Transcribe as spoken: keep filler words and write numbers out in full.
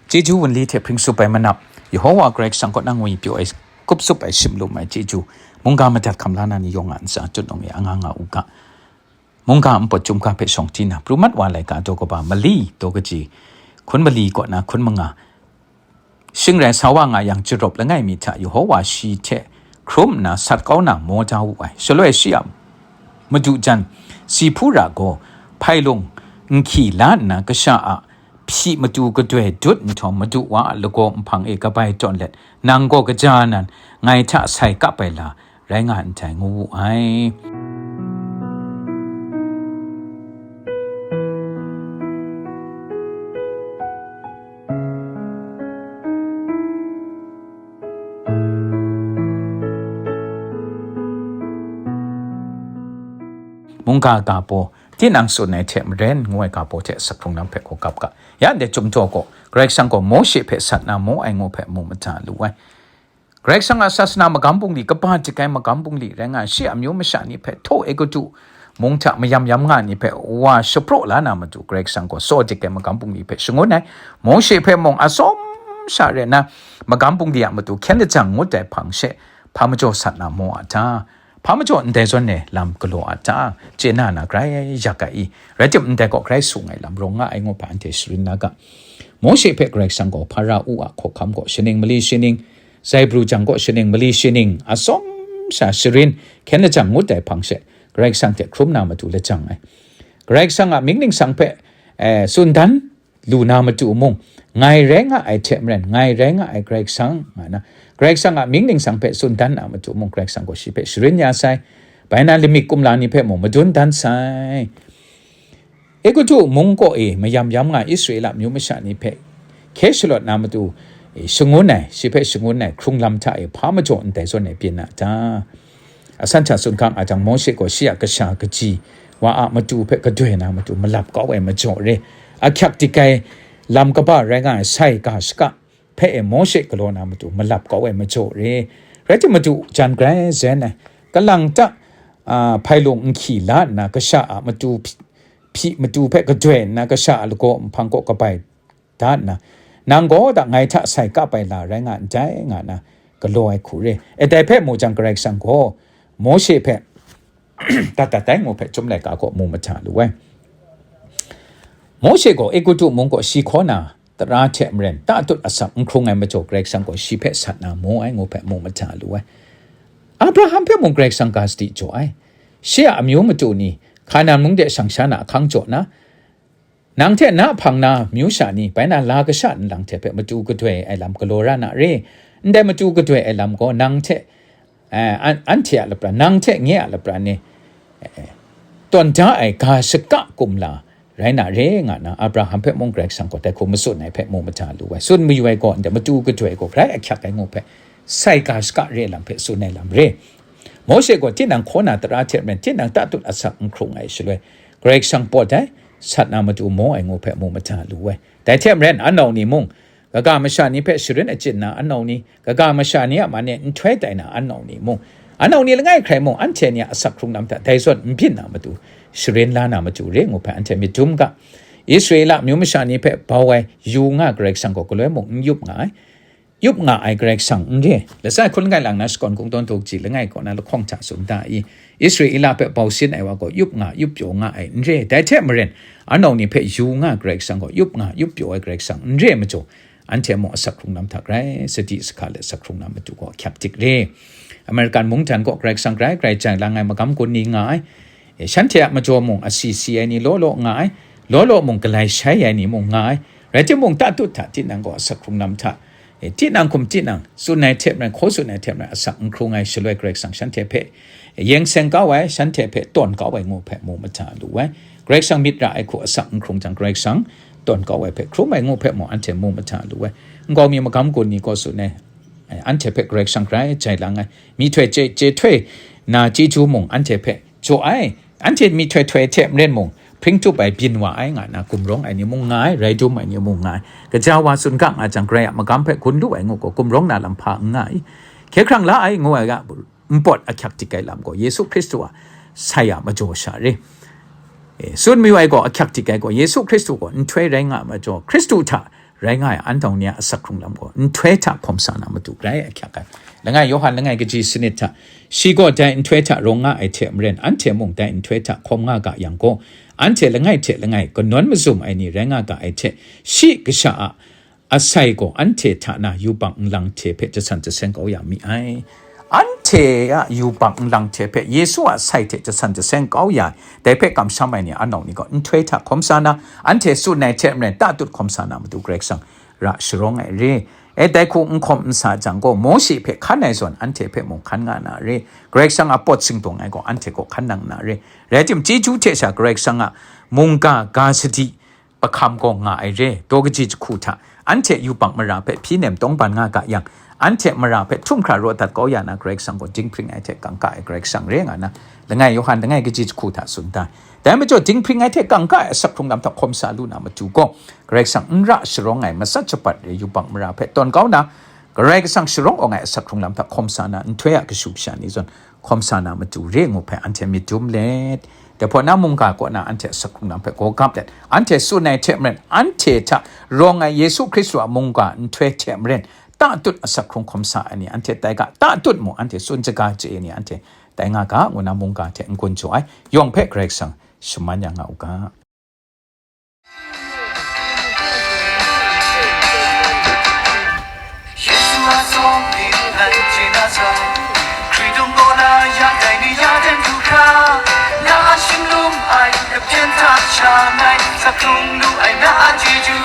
Chyeju wunli hte hpring tsup ai manap, Yehowa Karai Kasang kaw na ngwi pyaw ai, kup tsup ai, shim lum ai chyeju, mungga madat hkam la na ni yawng a ntsa, tutnung e anga nga u ga. Mungga npawt chyum ga hpe shawng hti na, pru mat wa laika daw kaba mali daw kaji, hkun mali kaw na hkun manga, shing rai sa wa nga yang, jarawp langai mi hta Yehowa shi hte hkrum nna sat kau na maw da wu ai. Shaloi shi a madu jan Sihpura gaw hpailung nhki la nna kasha a hpyi matu kadoi dut nhtawm, madu wa a lagaw nhpang e kabai tawn let, "Nang gaw kaja nan, ngai hta sai kap ai la rai nga ndai," ngu wu ai. Mungga ga baw, tinang tsun ai hte maren, ngu ai ga baw hte asak hkrung lam hpe hkawkap ga. Ya ndai chyum jaw gaw, Karai Kasang gaw Mawshe hpe sat na maw ai ngu hpe mu mada lu ai. Karai Kasang a sasana magam bungli, kaba dik ai magam bungli rai nga ai, shi a amyu masha ni hpe htaw Egutu mung hta mayam yam nga ai ni hpe wa shapraw la na matu, Karai Kasang gaw tsaw dik ai magam bungli hpe shangun ai. Mawshe hpe mung atsawm sha rai nna, magam bungli a matu hkyen lajang ngut ai hpang she, hpa majaw sat na maw a ta? Hpa majaw ndai zawn e lam galaw a ta? Chye na na grai yak ai i? Rai tim, ndai gaw grai sung ai lam rawng nga ai ngu hpe anhte sharin na ga. Mawshe hpe Karai Kasang gaw Hparao a hkawhkam gaw shaning mali shaning, zaibru jang gaw shaning mali shaning, atsawm sha sharin, hkyen lajang ngut ai hpang she, Karai Kasang hte hkrum na matu lajang ai. Karai Kasang a mying ningsang hpe, eh, tsun dan lu na matu mung, ngai rai nga ai hte maren, ngai rai nga ai Karai Kasang, nga na, Karai Kasang a mying ningsang hpe tsun dan na matu mung, Karai Kasang gaw shi hpe sharin ya sai. Bai na, lamik kumla ni hpe mung madun dan sai. Egutu mung kaw e mayam yam nga Israela amyu masha ni hpe hkye shalawt na matu, e, shangun ai, shi hpe shangun ai hkrung lam hta e hpa majaw ndai zawn e byin a ta? Asan hta tsun hkang a jang, Mawshe gaw shi a kasha kaji wa a matu hpe kadoi na matu malap kau ai majaw re, ahkyak dik ai lam kaba rai nga ai sai ga shaka hpe e Mawshe galaw na matu malap kau ai majaw re. Rai tim, madu jan grai zen ai, kalang ta, a, hpailung nhki la nna, kasha a matu hpyi, hpyi matu hpe kadoi nna, kasha a lagaw nhpang kaw kabai da nna, "Nang gaw da ngai hta sai kap ai la rai nga ndai," nga nna galaw ai hku re. E, dai hpe mu jang, Karai Kasang gaw Mawshe hpe dat dat dai ngu hpe Chyum Laika gaw mu mahta lu ai. Mawshe gaw Egutu mung kaw shi hkaw na tara hte maren tatut asak n hkrung ai majaw, Karai Kasang gaw shi hpe sat na mu ai ngu hpe mu mahta lu ai. Abraham hpe mung Karai Kasang ga sadi jaw ai. Shi a amyu matu ni Hkanan mung de shang sha na ahkang jaw na, nang hte na hpang na myu sha ni, bai na la kasha nlang hte hpe matu kadoi ai lam galaw ra na re. Ndai matu kadoi ai lam gaw nang hte, eh, an-, anhte a lapran, nang hte nye a lapran ni, eh, tawn da ai ga shaka kumla rai na re, nga na Abraham hpe mung Karai Kasang gaw dai hku matsun ai hpe mu mahta lu ai. Tsun mayu ai gaw ndai matu kadoi gaw grai ahkyak ai ngu hpe, sai ga shaka re lam hpe tsun ai lam re. Mawshe gaw tinang hkaw na tara hte maren, tinang tatut asak n hkrung ai shaloi, Karai Kasang pawt ai, sat na matu maw ai ngu hpe mu mahta lu ai. Dai hte maren, anau ni mung, kaga masha ni hpe sharin achyin na anau ni, kaga masha ni a man e nhtoi tai na anau ni mung, anau ni langai hkrai mung, anhte ni a asak hkrung lam hta dai zawn n byin na matu, sharin la na matu re ngu hpe anhte myit dum ga. Israela amyu masha ni hpe bau ai yu nga Karai Kasang gaw galoi mung n yup nga ai. Yup nga ai Karai Kasang n re. Lasai hkun langai lang na shakawn kungdawn daw kaji langai kaw na lahkawng hta tsun da i? Israela hpe bau sin ai wa gaw yup nga, yup pyaw nga ai n re. Dai hte maren, anau ni hpe yu nga Karai Kasang gaw yup nga, yup pyaw ai Karai Kasang n re majaw, anhte mung asak hkrung lam hta grai sadi sahka let asak hkrung na matu gaw ahkyak dik re. American mungdan gaw Karai Kasang grai grai jai lang ai magam gun ni nga ai. E, shanhte a majaw mung asi si ai ni law law nga ai, law law mung galai shai ai ni mung nga ai. Rai timung, tatut hta tinang gaw asak hkrung lam hta, e, tinang hkum tinang tsun ai hte maren, hkaw tsun ai hte maren, asak n hkrung ai shaloi Karai Kasang shanhte hpe yeng seng kau ai, shanhte hpe tawn kau ai ngu hpe mu mahta lu ai. Karai Kasang myit ra ai hku asak n hkrung jang, Karai Kasang tawn kau ai hpe hkrum ai ngu hpe mung anhte mu mahta lu ai. Nkau mi magam gun ni gaw tsun ai, e, anhte hpe Karai Kasang grai jai lang ai. Myihtoi chye, chye htoi na chyeju mung anhte hpe jaw ai. Anhte myihtoi htoi hte maren mung, hpring tup ai byin wa ai nga na gumrawng ai ni mung nga ai, rai dum ai ni mung nga ai. Gaja wa tsun ga nga jang, Karai a magam hpe gun lu ai ngu gaw gumrawng na lam hpa n nga i? Hkye hkrang la ai ngu ai ga, npawt ahkyak dik ai lam gaw Yesu Hkristu a sai a majaw sha re. E, tsun mayu ai gaw, ahkyak dik ai gaw Yesu Hkristu gaw nhtoi rai nga ai majaw, Hkristu hta rai nga ai, an tawng ni a asak hkrung lam gaw nhtoi hta hkawm sa na matu grai ahkyak ai. Langai Yawhan langai kaji sanit hta, shi gaw dai nhtoi hta rawng nga ai hte maren, anhte mung dai nhtoi hta hkawm nga ga yang gaw, anhte langai hte langai kanawn mazum ai ni rai nga ga ai hte, shi kasha a asai gaw anhte hta na yubak nlang hte hpe jasan jaseng kau ya mi ai. Anhte a yubak nlang hte hpe Yesu a sai hte jasan jaseng kau ya ai, dai hpe kamsham ai ni anawng ni gaw nhtoi hta hkawm sa na, anhte tsun ai hte maren tatut hkawm sa na matu Karai Kasang ra sharawng ai re. E, dai hku n hkawm n sa jang gaw, Mawshe hpe hkan ai zawn anhte hpe mung hkan nga na re. Karai Kasang a pawt singdawng ai gaw anhte gaw hkan nang na re. Rai tim, chyeju hte sha Karai Kasang a mungga ga sadi pahkam gaw nga ai re. Daw kaji jahku hta, anhte yubak mara hpe hpyi nem tawngban nga ga yang, anhte mara hpe htum hkra raw dat kau ya na Karai Kasang gaw dinghpring ai hte kangka ai Karai Kasang re nga na, langai Yawhan langai kaji jahku hta tsun da. Dai majaw, dinghpring ai hte kangka ai asak hkrung lam hta hkawm sa lu na matu gaw, Karai Kasang n ra sharawng ai matsat shabat re yubak mara hpe tawn kau na, Karai Kasang sharawng awng ai asak hkrung lam hta hkawm sa na, nhtoi a kashu kasha ni zawn hkawm sa na matu re ngu hpe anhte myit dum let, dai hpawt na mungga kaw na anhte asak hkrung lam hpe gaw gap let, anhte tsun ai hte maren, anhte hta rawng ai Yesu Hkristu a mungga nhtoi hte maren, tatut asak hkrung hkawm sa ai ni anhte tai ga, tatut mung anhte tsun shaga chye ni anhte tai nga ga, ngu na mungga hte n-gun jaw ai yawng hpe Karai Kasang shaman ya nga u ga. Yesu a tsawm hpyi ngai chye na sai, Hkritung gaw na ya dai ni ya den du hkra, na a shinglum ai kahpyen hta sha ngai, sa hkrung lu ai na a chyeju.